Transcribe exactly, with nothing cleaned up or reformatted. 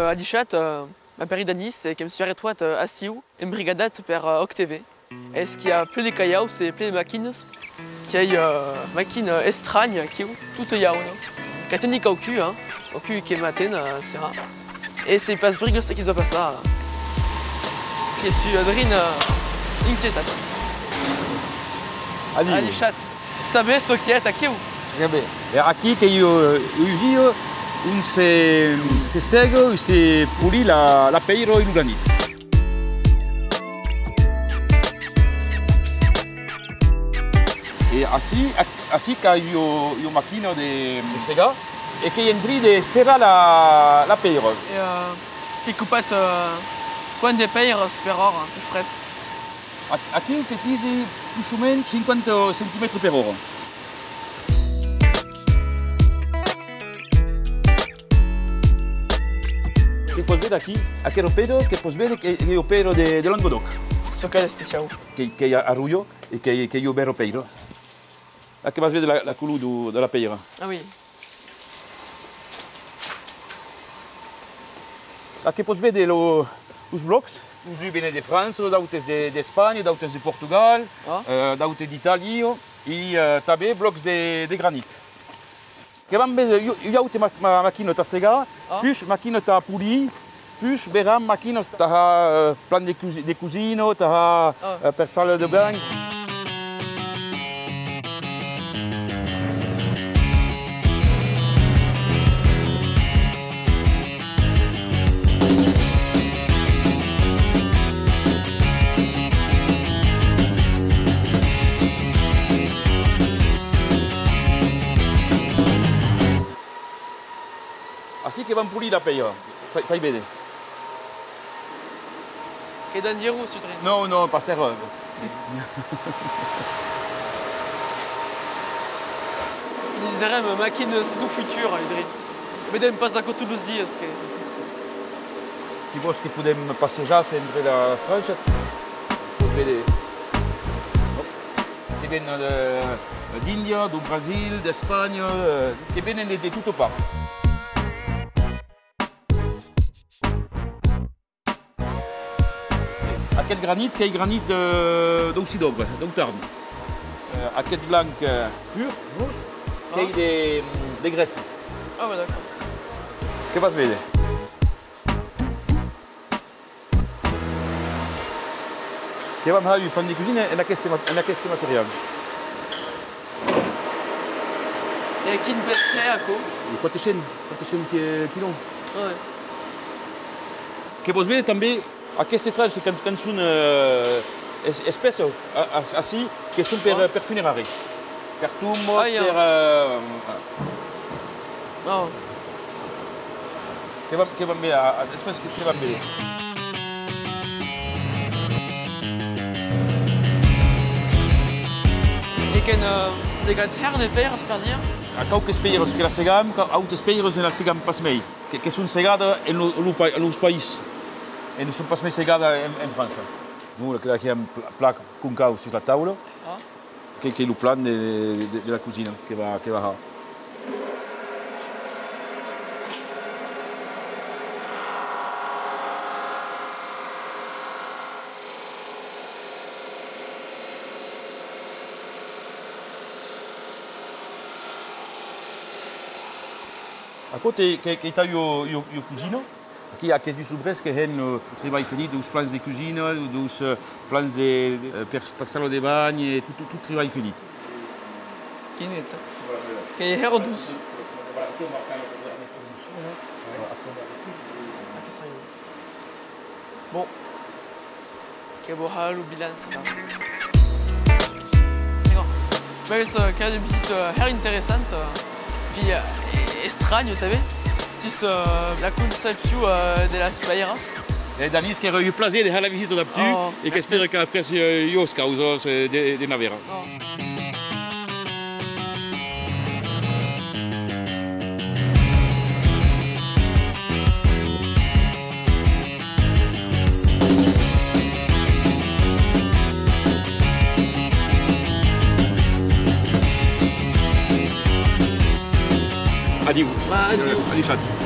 Adishatz, eh, m'apèri Danis e que'm soi retrobat, eh, aciu, embrigadat per, eh, Òc TV. Es qu'i a plen de calhaus e plen de maquinas. Qu'i a, eh, maquina estranha aquiu, tota jauna. Qu'a tenir quauqu'un, eh? Quauqu'un que m'atend, eh, serà. E sai pas briga çò qui's va passar. Que soi drin, eh, inquietat. Adiu. Adishatz. Sabes çò qu'i a aquiu? Sabes. E aquí qu'ei ua, ua usia on se, se sèga, on se polís la, la pèira e lo granit. E ací, ac-, ací qu'a ua, ua maquina de, de segar e qu'ei en trin de serrar la, la pèira. E, eh, qu'ei copat, eh, quant de pèiras per ora, a pus près? A-, aquí te disi pus o mens cinquanta centimètres per ora. Que pòs véder aquí, aquera pèira, que pòs véder que, qu'ei ua pèira de, de Lengadòc. Çò qu'ei d'especiau? Que, qu'ei a-, arroja e que, qu'ei ua bèra pèira. Aquí vas véder la, la color do, de la pèira. Ah oui. Aquí pòs véder lo, los blòcs. Uns venen de França, d'autes de, d'Espanha, d'autes de Portugal, eh, d'autes d'Itàlia, e, eh, tanben blòcs de, de granit. Que vam véder ua, ua auta ma-, ma-, maquina tà segar, pus maquina tà polir, pus veram maquinas tà har, eh, plan de cosi-, de cosina, tà har, eh, per sala de banhs. Ací que vam polir la pèira. Sai, sai véder. Qu'ei dangerós, tu trin? Non, non, pas serra. Diserem maquinas deu futur, tu trin. Vedem pas aquò tots los dias, que... Si vòs que podem passejar-se entre las tranchas. Pòs véder. Que venen de, d'Índia, deu Brasil, d'Espanha, eh, que venen de, de tota part. Aqueth granit qu'ei granit de, deu Cidòbre, deu Tarn. Eh, aqueth blanc, eh, pur, ros, qu'ei de, de Grècia. Ah ouais, d'accord. Que vas véder? Que vam har un plan de cosina en aqueste ma-, en aqueste material. E quin pes hè aquò? E quatre cents, quatre cents qui-, quilòs. Ah ouais. Que vòs véder tanben aquestes tranches quand, quand son, eh, es-, espessas, a-, a-, ací, que son per, per funerari. Per tombas, per, eh, que vam, que vam véder, a, a, después que, que vam véder. E qu'an, eh, segat hèra de pèiras, per dire? A quauques pèiras que la segam, qu'a-, autes pèiras ne la segam pas mei, que, que son segadas en lo, lo pa-, en los país, e ne son pas mei segadas en, en França. Donc, la, la, plan, plan, Concau sus la taula, que, qu'ei lo plan de, de, de la cosina que va, que va har. Aquò te, que, qu'ei tà ua, ua, ua cosina. Aquí, aqueths dus obrèrs que hèn, eh, lo tribalh fenit, deus plans de cosina, deus, eh, plans de, de, eh, per, per sala de banhs, e tot, tot, tot tribalh fenit. Quin net. Qu'ei hèra doç. Bon. Que vau har lo bilan, ça va. D'accord. Beh, euh, qu'èra ua visita, euh, hèra interessanta, euh, pi, euh, e-, estranha tanben, sus, euh, la concepcion, euh, de las pèiras. E Danis, qu'èra un plaser de har la visita dab tu, e qu'espèri qu'après, euh, i aurà causas, euh, de, de navèra. Oh. Adiu. Bah, adiu. Adishatz.